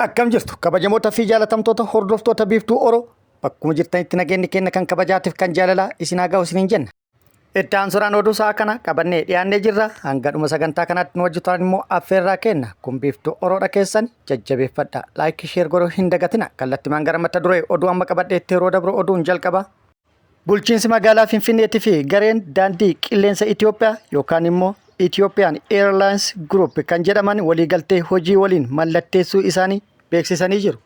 Akkam jirtu kabajamoota fi jaalatamtoota hordoftoota Biiftuu Oro, bakkuma jirtanitti nageenyi keenya kan kabajaatiif kan jaalalaa isin haa ga'u isiniin jenna. Itti aansuudhaan oduu sa'a kana qabannee dhiyaannee jirra. Hanga dhuma sagantaa kanaatti nu wajji turan immoo affeerraa kenna. Kun Biiftuu Oroodha, keessan jajjabeeffadha. Like, share godhuu hin dagatina. Kallattimaan gara mata duree oduu amma qabadheetti yeroo dabru oduun jalqaba. Bulchiinsi magaalaa Finfinneetii fi gareen daandii qilleensa Itoophiyaa yookaan immoo Ethiopian Airlines Group kan jedhaman waliigaltee hojii waliin mallatteessuu isaanii beeksisanii jiru.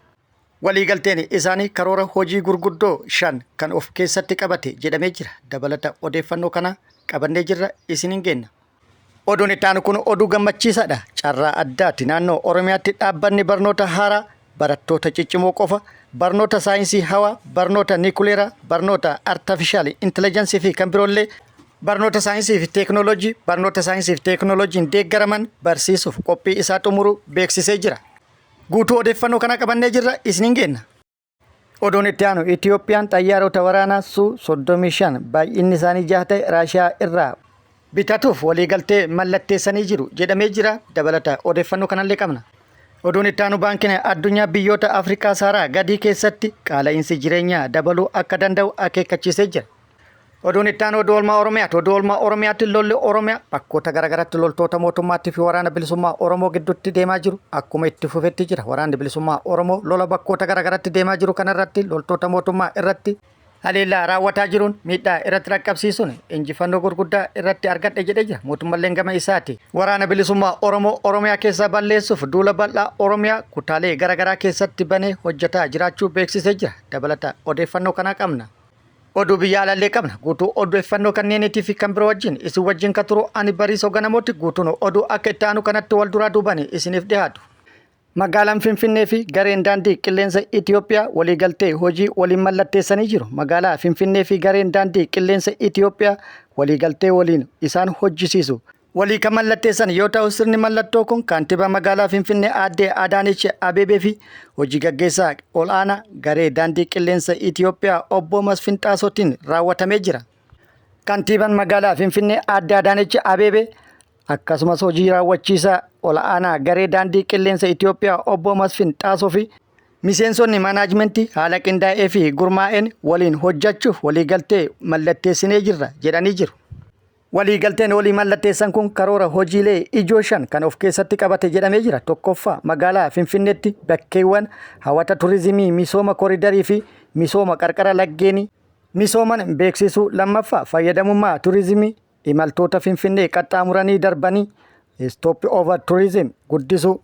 Waliigalteen isaanii karoora hojii gurguddoo shan kan of keessatti qabate jedhamee jira. Dabalata odeeffannoo kana qabannee jirra, isiniin geenna. Oduun itti aanu kun oduu gammachiisaadha. Carraa addaati. Naannoo Oromiyaatti dhaabbanni barnoota haaraa barattoota ciccimoo qofa barnoota saayinsii hawaa, barnoota niikuleeraa, barnoota artificial intelligence fi kan biroollee barnoota saayinsii fi teeknooloojii barnoota saayinsii fi teeknooloojiin deeggaraman barsiisuuf qophii isaa xumuruu beeksisee jira. Guutuu odeeffannoo kana qabannee jirra, isiniin geenna. Oduun itti aanu Itiyoophiyaan xayyaarota waraanaa Su 35 baay'inni isaanii jaha ta'e Raashiyaa irraa bitatuuf waliigaltee mallatteessanii jiru jedhamee jira. Dabalata odeeffannoo kanallee qabna. Oduun itti aanu Baankiin Addunyaa biyyoota Afrikaa Saaraa gadii keessatti qaala'iinsi jireenyaa dabaluu akka danda'u akeekkachiisee jira. Oduun itti aanu oduu oolmaa Oromiyaati. Oduu oolmaa Oromiyaatti lolli Oromiyaa bakkoota garaagaraatti loltoota mootummaatti fi waraana bilisummaa Oromoo gidduutti deemaa jiru akkuma itti fufetti jira. Waraanni bilisummaa Oromoo lola bakkoota garaagaraatti deemaa jiru kanarratti loltoota mootummaa irratti haleellaa raawwataa jiruun miidhaa irratti dhaqqabsiisuun injifannoo gurguddaa irratti argadhe jedhee jira. Mootummalleen gama isaati. Waraana bilisummaa Oromoo Oromiyaa keessaa balleessuuf duula bal'aa Oromiyaa kutaalee garaagaraa keessatti banee hojjetaa jiraachuu beeksisee jira. Dabalata odeeffannoo kanaa qabna. Oduu biyya alallee qabna. Guutuu odeeffannoo kanneeniitii fi kan biroo wajjin isin wajjin kan turu ani Bariisoo Ganamooti. Guutuun oduu akka itti aanu kanatti wal duraa duubaan isiniif dhiyaatu. Magaalaan Finfinnee fi gareen daandii qilleensa Itiyoophiyaa waliigaltee hojii waliin mallatteessanii jiru. Magaalaa Finfinnee fi gareen daandii qilleensa Itiyoophiyaa waliigaltee waliin isaan hojjisiisu walii kan mallatteessan yoo ta'u, sirni mallattoo kun kaantibaa magaalaa Finfinnee Aadde Adaanech Abeebee fi hojii gaggeessaa ol'aanaa garee daandii qilleensa Itiyoophiyaa obbo Masfin Xaasootiin raawwatamee jira. Kantiibaan magaalaa Finfinnee Aadde Adaanech Abeebee akkasumas hojii raawwachiisaa ol'aanaa garee daandii qilleensa Itiyoophiyaa obbo Masfin Xaasoo fi miseensonni maanaajmentii haala qindaa'ee fi gurmaa'een waliin hojjechuuf waliigaltee mallatteessinee jirra jedhanii jiru. Waliigalteen walii mallatteessan kun karoora hojiilee ijoo shan kan of keessatti qabate jedhamee jira. Tokkoffaa, magaalaa Finfinneetti bakkeewwan hawwata turizimii misooma koriidarii fi misooma qarqara laggeenii misooman beeksisuu. Lammaffaa, fayyadamummaa turizimii imaltoota Finfinnee qaxxaamuranii darbanii, stop over tourism, guddisuu.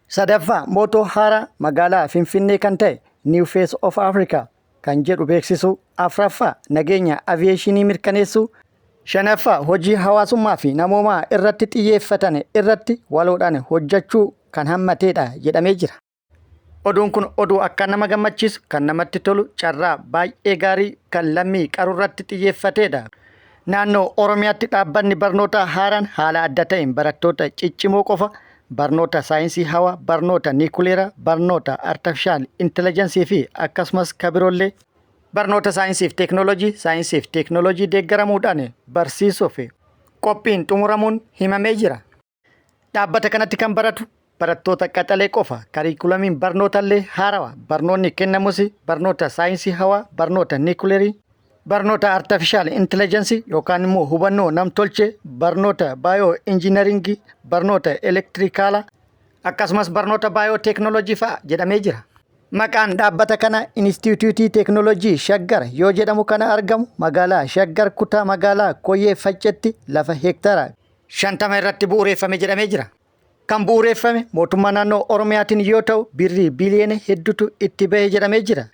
Sadaffaa, motto haaraa magaalaa Finfinnee kan ta'e "New Face of Africa" kan jedhu beeksisuu. Afraffaa, nageenya aviyeeshinii mirkaneessuu. Shanaffaa, hojii hawaasummaa fi namoomaa irratti xiyyeeffatan irratti waloodhaan hojjechuu kan hammateedha jedhamee jira. Oduun kun oduu akka nama gammachiisu, kan namatti tolu, carraa baay'ee gaarii kan lammii qarurratti xiyyeeffateedha. Naannoo Oromiyaatti dhaabbanni barnoota haaraan haala adda ta'een barattoota ciccimoo qofa barnoota saayinsii hawaa, barnoota niikuleeraa, barnoota artificial intelligence fi akkasumas kabiroollee barnoota saayinsii fi teeknooloojii saayinsii fi teeknooloojii deeggaramuudhaan barsiisuuf qophiin xumuramuun himamee jira. Dhaabbata kanatti kan baratu barattoota qaxalee qofa. Kariikulamiin barnootaallee haarawa. Barnoonni kennamus barnoota saayinsii hawaa, barnoota niikuleerii, barnoota artificial intelligence yookaan immoo hubannoo namtolchee, barnoota bio engineering, barnoota elektirikaalaa, akkasumas barnoota baayoo teeknooloojii fa'a jedhamee jira. Maqaan dhaabbata kana Inistituutii Teeknooloojii Shaggar yoo jedhamu, kana argamu magaalaa Shaggar, kutaa magaalaa Koyyee Faccetti lafa heektaara 50 irratti bu'uureeffame jedhamee jira. Kan bu'uureeffame mootummaa naannoo Oromiyaatiin yoo ta'u, birrii biliyoona hedduutu itti bahe jedhamee jira.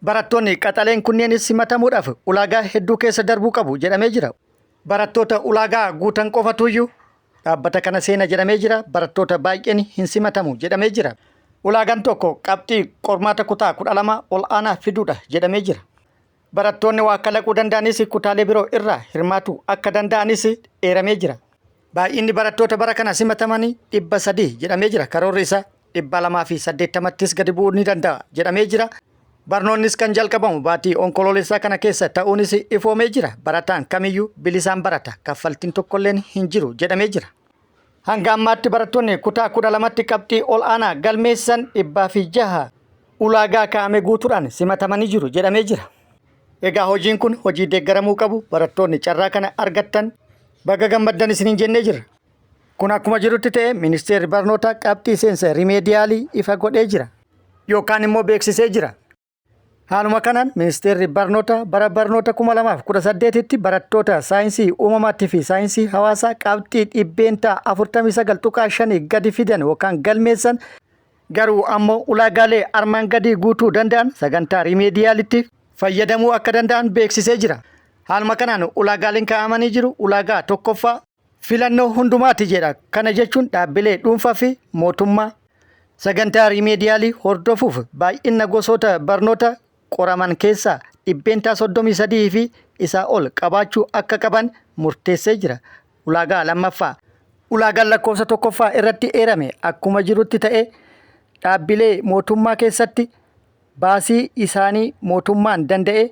Barattoonni qaxaleen kunneenis simatamuudhaaf ulaagaa hedduu keessa darbuu qabu jedhamee jira. Barattoota ulaagaa guutan qofatuyyuu dhaabbata kana seena jedhamee jira. Barattoota baay'een hin simatamu jedhamee jira. Ulaagaan tokko qabxii qormaata kutaa 12 ol aanaa fiduudha jedhamee jira. Barattoonni waa kalaquu danda'anis kutaalee biroo irraa hirmaatu akka danda'anis eeramee jira. Baay'inni barattoota bara kana simatamanii 300 jedhamee jira. Karoorri isaa 280ttis gadi bu'uu ni danda'a jedhamee jira. Barnoonnis kan jalqabamu baatii Onkoloolessaa kana keessa ta'uunis ifoomee jira. Barataan kamiyyuu bilisaan barata. Kaffaltiin tokkolleen hin jiru jedhamee jira. Hanga ammaatti barattoonni kutaa 12tti qabxii ol'aanaa galmeessan 106 ulaagaa kaa'ame guutuudhaan simatamanii jiru jedhamee jira. Egaa hojiin kun hojii deeggaramuu qabu barattoonni carraa kana argattan baga gammaddan isiniin jennee jirra. Kun akkuma jirutti ta'e ministeerri barnootaa qabxii seensa rimeediyaalii ifa godhee jira yookaan immoo beeksisee jira. Haaluma kanaan ministeerri barnoota bara barnoota 2018tti barattoota saayinsii uumamaatti fi saayinsii hawaasaa qabxii 49.5% gadi fidan yookaan galmeessan garuu ammoo ulaagaalee armaan gadii guutuu danda'an sagantaa rimeediyaalitti fayyadamuu akka danda'an beeksisee jira. Haaluma kanaan ulaagaaleen kaa'amanii jiru ulaagaa tokkoffaa filannoo hundumaati jedha. Kana jechuun dhaabbilee dhuunfaa fi mootummaa sagantaa rimeediyaalii hordofuuf baay'ina gosoota barnoota qoraman keessaa 33% fi isaa ol qabaachuu akka qaban murteessee jira. Ulaagaa lammaffaa ulaagaan lakkoofsa tokkoffaa irratti eerame akkuma jirutti ta'e dhaabbilee mootummaa keessatti baasii isaanii mootummaan danda'e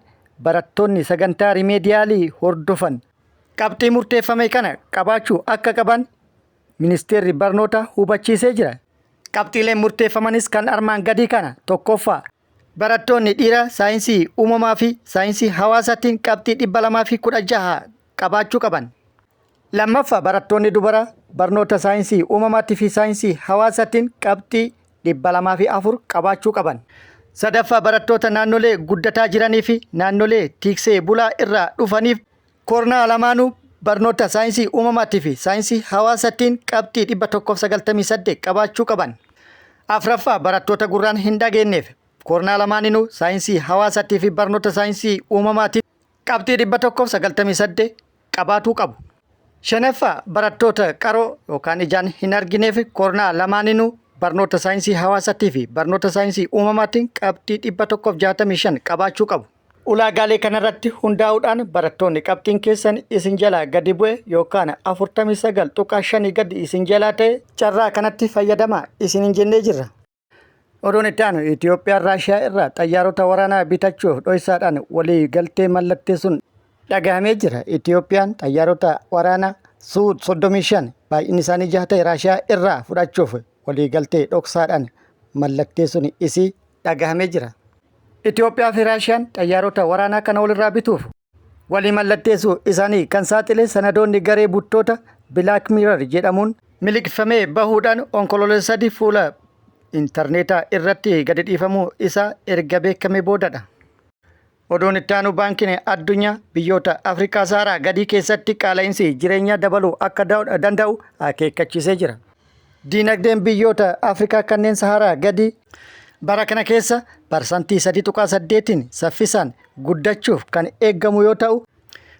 barattoonni sagantaa rimeediyaalii hordofan qabxii murteeffame kana qabaachuu akka qaban ministeerri barnootaa hubachiisee jira. Qabxiileen murteeffamanis kan armaan gadii kana tokkoffaa barattoonni dhiiraa saayinsii uumamaa fi saayinsii hawaasaatiin qabxii 216 qabaachuu qaban. Lammaffaa barattoonni dubaraa barnoota saayinsii uumamaatii fi saayinsii hawaasaatiin qabxii 204 qabaachuu qaban. Sadaffaa barattoota naannolee guddataa jiranii fi naannolee tiksee bulaa irraa dhufaniif koornaa lamaanuu barnoota saayinsii uumamaatii fi saayinsii hawaasaatiin qabxii 198 qabaachuu qaban. Afraffaa barattoota gurraan hin dhageenyeef koornaa lamaaninuu saayinsii hawaasaatii fi barnoota saayinsii uumamaatiin qabxii 198 qabaatuu qabu. Shanaffaa barattoota qaroo yookaan ijaan hin argineef koornaa lamaaninuu barnoota saayinsii hawaasaatii fi barnoota saayinsii uumamaatiin qabxii 165 qabaachuu qabu. Ulaagaalee kanarratti hundaa'uudhaan barattoonni qabxiin keessan isin jalaa gadi bu'e yookaan 49.5 gadi isin jalaa ta'e carraa kanatti fayyadamaa isiniin jennee jirra. Oduun itti aanu Itoophiyaan Raashiyaa irraa xayyaarota waraanaa bitachuuf dhoysaadhaan walii galtee mallatteessuun dhagahamee jira. Itoophiyaan xayyaarota waraanaa Su 35 baay'inni isaanii jaha ta'e Raashiyaa irraa fudhachuuf walii galtee dhoksaadhaan mallatteessuun isii dhagahamee jira. Itoophiyaa fi Raashiyaan xayyaarota waraanaa kana walirraa bituuf walii mallatteessuu isaanii kan saaxile sanadoonni garee buttoota Black Mirror jedhamuun miliqfamee bahuudhaan Onkoloolessa 3 fuula intarneetaa irratti gadi dhiifamuu isaa erga beekamee boodadha. Oduun itti aanu baankiin addunyaa biyyoota Afrikaa Saaraa gadii keessatti qaala'insi jireenyaa dabaluu akka danda'u akeekkachiisee jira. Diinagdeen biyyoota Afrikaa kanneen Saharaa gadii bara kana keessa 3.8%n saffisaan guddachuuf kan eegamu yoo ta'u,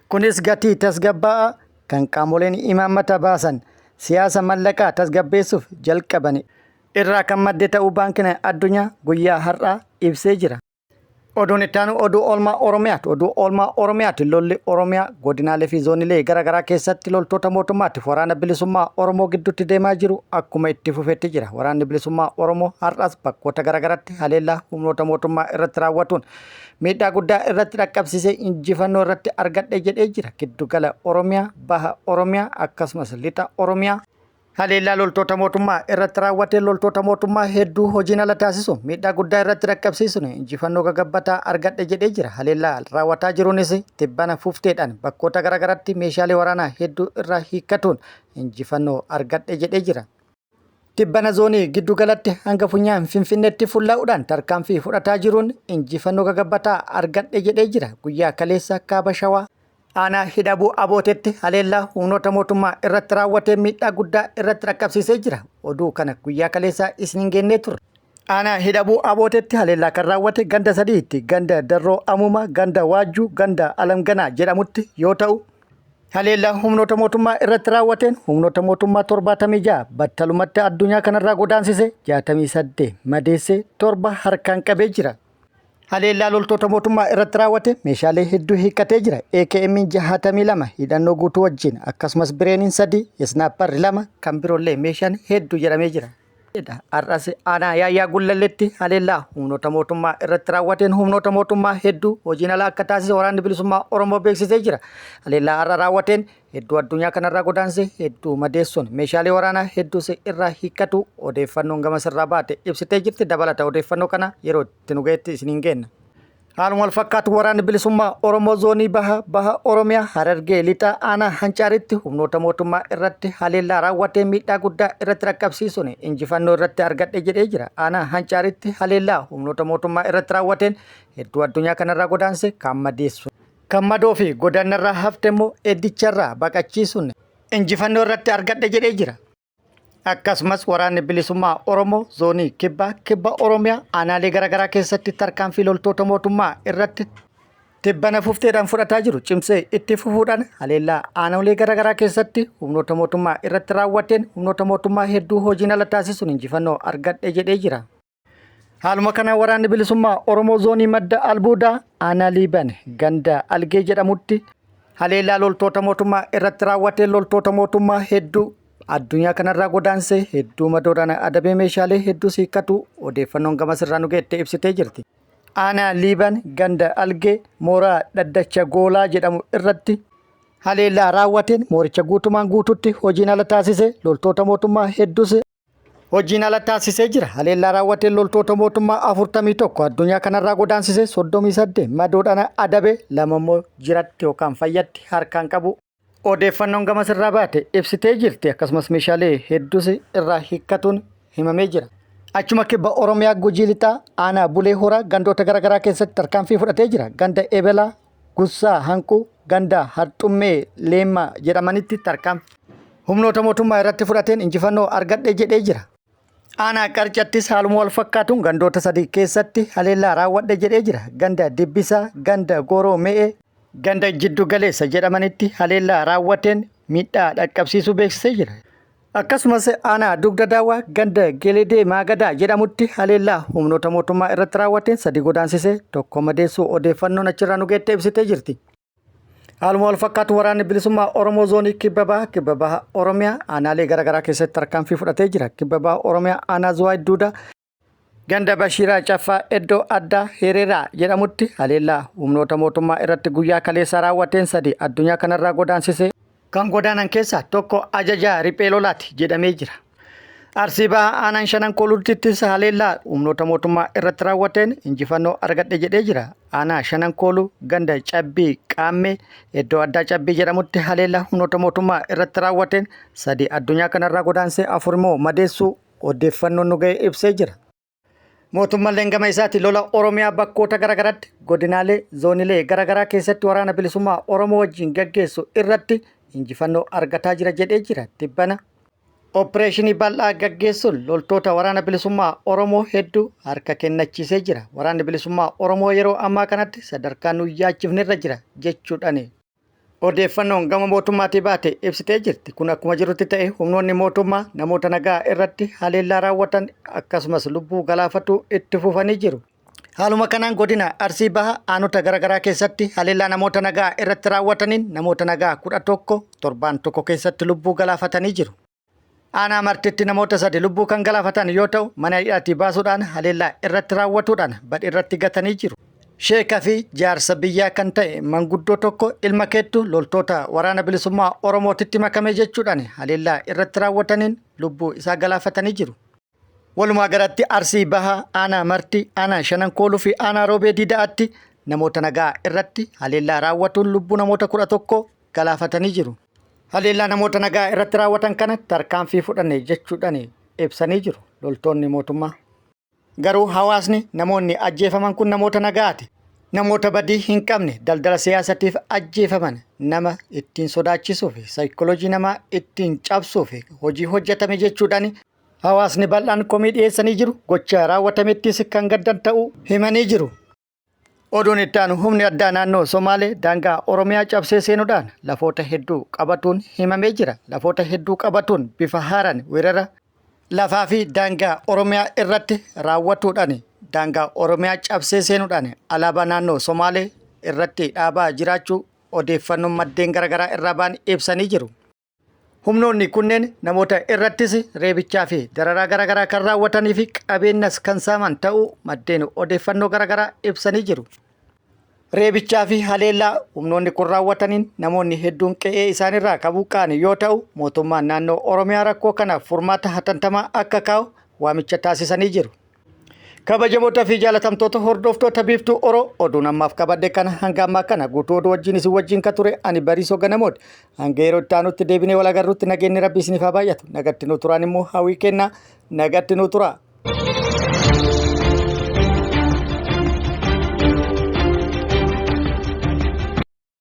kunis gatii tasgabbaa'aa kan qaamoleen imaammata baasan siyaasa mallaqaa tasgabbeessuuf jalqaban irraa kan madde ta'uu baankiin addunyaa guyyaa har'aa ibsee jira. Oduun itti aanu oduu oolmaa Oromiyaati. Oduu oolmaa Oromiyaati. Lolli Oromiyaa godinaalee fi zoonilee garaa garaa keessatti loltoota mootummaatiif waraana bilisummaa Oromoo gidduutti deemaa jiru akkuma itti fufetti jira. Waraanni bilisummaa Oromoo har'as bakkoota garaa garaatti haleellaa humnoota mootummaa irratti raawwatuun miidhaa guddaa irratti dhaqqabsiisee injifannoo irratti argadhe jedhee jira. Giddugala Oromiyaa, Baha Oromiyaa akkasumas Lixa Oromiyaa Haleellaa loltoota mootummaa irratti raawwateen loltoota mootummaa hedduu hojiin ala taasisuun miidhaa guddaa irratti dhaqqabsiisuun injifannoo gagabbataa argadhe jedhee jira. Haleellaa raawwataa jiruunis tibbana fufteedhaan bakkoota garaagaraatti meeshaalee waraanaa hedduu irraa hiikkatuun injifannoo argadhe jedhee jira. Tibbana zoonii giddu galatti hanga funyaan Finfinneetti fullaa'uudhaan tarkaanfii fudhataa jiruun injifannoo gagabbataa argadhe jedhee jira. Guyyaa kaleessa kaaba Shawaa Aanaa Hidhabuu Abootetti haleellaa humnoota mootummaa irratti raawwatee miidhaa guddaa irratti dhaqqabsiisee jira. Oduu kana guyyaa kaleessaa isiniin geennee turre. Aanaa Hidhabuu Abootetti haleellaa kan raawwate ganda sadiitti ganda Darroo Amuumaa, ganda Waajjuu, ganda Alamganaa jedhamutti yoo ta'u, haleellaa humnoota mootummaa irratti raawwateen humnoota mootummaa 76 battalumatti addunyaa kanarraa godaansise 68 madeessee 7 harkaan qabee jira. Haleellaa loltoota mootummaa irratti raawwate meeshaalee hedduu hiikkatee jira. AKM 62 hidhannoo guutuu wajjin akkasumas bireeniin 3, isnaapparri 2 kan biroollee meeshaan hedduu jedhamee jira. Har'as aanaa Yaayyaa Gullalleetti haleellaa humnoota mootummaa irratti raawwateen humnoota mootummaa hedduu hojiin ala akka taasise Waraanni Bilisummaa Oromoo beeksisee jira. Haleellaa har'a raawwateen hedduu addunyaa kanarraa godaanse hedduu madeessuun meeshaalee waraanaa hedduus irraa hiikkatu odeeffannoon gama sirraa baate ibsitee jirti. Dabalata odeeffannoo kana yeroo itti nu ga'etti isiniin geenna. Haaluma wal fakkaatu Waraanni Bilisummaa Oromoo Zoonii Baha Baha Oromiyaa Harargee Lixaa Aanaa Hancaaritti humnoota mootummaa irratti haleellaa raawwatee miidhaa guddaa irratti dhaqqabsiisuun injifannoo irratti argadhe jedhee jira. Aanaa Hancaaritti haleellaa humnoota mootummaa irratti raawwateen hedduu addunyaa kanarraa godaanse kan madeessu. Kan madoo fi godaannarraa hafte immoo eddicharraa baqachiisuun injifannoo irratti argadhe jedhee jira. Akkasumas Waraanni Bilisummaa Oromoo Zoonii Kibbaa Kibba Oromiyaa aanaalee garaagaraa keessatti tarkaanfii loltoota mootummaa irratti tibbana fufteedhaan fudhataa jiru cimsee itti fufuudhaan haleellaa aanolee garaagaraa keessatti humnoota mootummaa irratti raawwateen humnoota mootummaa hedduu hojiin ala taasisuun injifannoo argadhe jedhee jira. Haaluma kanaan Waraanni Bilisummaa Oromoo Zoonii Madda Albuudaa Aanaa Liiban ganda Algee jedhamutti haleellaa loltoota mootummaa irratti raawwateen loltoota mootummaa hedduu addunyaa kanarraa godaansee hedduu madoodhaan adabee meeshaalee hedduu hiikkatu odeeffannoon gama sirraa nu geette ibsitee jirti. Aanaa Liiban ganda Algee mooraa Dhaddacha Goolaa jedhamu irratti haleellaa raawwateen mooricha guutumaan guututti hojiin ala taasise loltoota mootummaa hedduus hojiin ala taasisee jira. Haleellaa raawwateen loltoota mootummaa 41 addunyaa kanarraa godaansise 38 madoodhaan adabe lama immoo jiratti yookaan fayyatti harkaan qabu. Odeeffannoon gama sirraa baate ibsitee jirti. Akkasumas meeshaalee hedduus irraa hiikkatuun himamee jira. Achuma kibba Oromiyaa Gujii Lixaa aanaa Bulee Horaa gandoota garaagaraa keessatti tarkaanfii fudhatee jira. Ganda Ebelaa, Gussaa Hanquu, ganda Harxummee Leemmaa jedhamanitti tarkaanfii humnoota mootummaa irratti fudhateen injifannoo argadhe jedhee jira. Aanaa Qarcattis haaluma wal fakkaatuun gandoota sadii keessatti haleellaa raawwadhe jedhee jira. Ganda Dibbisaa, ganda Gooroo Me'ee, ganda Jiddu Galeessa jedhamanitti haleellaa raawwateen miidhaa dhaqqabsiisuu beeksisee jira. Akkasumas aanaa Dugda Daawwaa ganda Geledee Maagadaa jedhamutti haleellaa humnoota mootummaa irratti raawwateen sadi godaansisee tokko madeessuu odeeffannoon achirraa nu geette ibsitee jirti. Haaluma wal fakkaatu Waraanni Bilisummaa Oromoo Zoonii Kibba Baha Kibba Baha Oromiyaa aanaalee garaagaraa keessatti tarkaanfii fudhatee jira. Kibba Baha Oromiyaa aanaa Zuwaay Duudaa ganda Bashiiraa Caffaa iddoo addaa Hereeraa jedhamutti haleellaa humnoota mootummaa irratti guyyaa kaleessaa raawwateen sadi addunyaa kanarraa godaansise. Kan godaanan keessaa tokko ajajaa riphee lolaati jedhamee jira. Arsii Bahaa aanaan Shanan Kooluutittis haleellaa humnoota mootummaa irratti raawwateen injifannoo argadhe jedhee jira. Aanaa Shanan Kooluu ganda Cabbii Qaammee iddoo addaa Cabbii jedhamutti haleellaa humnoota mootummaa irratti raawwateen sadi addunyaa kanarraa godaansee afur immoo madeessuu odeeffannoon nu ga'e ibsee jira. Mootummalleen gama isaati lola Oromiyaa bakkoota garaagaraatti godinaalee zoonilee garaagaraa keessatti waraana bilisummaa Oromoo wajjin gaggeessu irratti injifannoo argataa jira jedhee jira. Tibbana opereeshinii bal'aa gaggeessuun loltoota waraana bilisummaa Oromoo hedduu harka kennachiisee jira. Waraanni bilisummaa Oromoo yeroo ammaa kanatti sadarkaa nu yaachifnerra jira jechuudhaan odeeffannoon gama mootummaatii baate ibsitee jirti. Kun akkuma jirutti ta'e humnoonni mootummaa namoota nagaa irratti haleellaa raawwatan akkasumas lubbuu galaafatu itti fufanii jiru. Haaluma kanaan godina Arsii Baha aanota garaagaraa keessatti haleellaa namoota nagaa irratti raawwataniin namoota nagaa 11 torbaan tokko keessatti lubbuu galaafatanii jiru. Aanaa Martitti namoota sadi lubbuu kan galaafatan yoo ta'u, mana hidhaatii baasuudhaan haleellaa irratti raawwatuudhaan badii irratti gatanii jiru. Sheeka fi jaarsa biyyaa kan ta'e manguddoo tokko ilma keettu loltoota waraana bilisummaa Oromootitti makame jechuudhaan haleellaa irratti raawwataniin lubbuu isaa galaafatanii jiru. Walumaa galatti Arsii Bahaa, Aanaa Marti, Aanaa Shanan Kooluu fi Aanaa Roobee Diida'aatti namoota nagaa irratti haleellaa raawwatuun lubbuu namoota 11 galaafatanii jiru. Haleellaa namoota nagaa irratti raawwatan kana tarkaanfii fudhanne jechuudhaan ibsanii jiru loltoonni mootummaa. Garuu hawaasni namoonni ajjeefaman kun namoota nagaati. Namoota badii hin qabne daldala siyaasatiif ajjeefaman nama ittiin sodaachisuu fi saayikooloojii namaa ittiin cabsuu fi hojii hojjetame jechuudhaan hawaasni bal'aan komii dhiyeessanii jiru. Gocha raawwatamettis kan gaddan ta'uu himanii jiru. Oduun itti aanu humni addaa naannoo Somaalee daangaa Oromiyaa cabsee seenuudhaan lafoota hedduu qabatuun himamee jira. Lafoota hedduu qabatuun bifa haaraan weerara lafaa fi daangaa Oromiyaa irratti raawwatuudhaan daangaa Oromiyaa cabsee seenuudhaan alaabaa naannoo Somaalee irratti dhaabaa jiraachuu odeeffannoon maddeen garaagaraa irraa ba'an ibsanii jiru. Humnoonni kunneen namoota irrattis reebichaa fi dararaa garaagaraa kan raawwatanii fi qabeenyas kan saaman ta'uu maddeen odeeffannoo garaagaraa ibsanii jiru. Reebichaa fi haleellaa humnoonni kun raawwataniin namoonni hedduun qe'ee isaaniirraa kan buqqa'an yoo ta'u, mootummaan naannoo Oromiyaa rakkoo kanaaf furmaata hatantamaa akka kaa'u waamicha taasisanii jiru. Kabajamoota fi jaalatamtoota hordoftoota Biiftuu Oro, oduun ammaaf qabadhe kana hanga ammaa kana guutuu oduu wajjin isin wajjin ka ture ani Bariisoo Ganamooti. Hanga yeroo itti aanutti deebinee wal agarrutti nageenyi Rabbi isiniif haa baay'atu. Nagatti nu turaan immoo hawwii kennaa, nagatti nu turaa.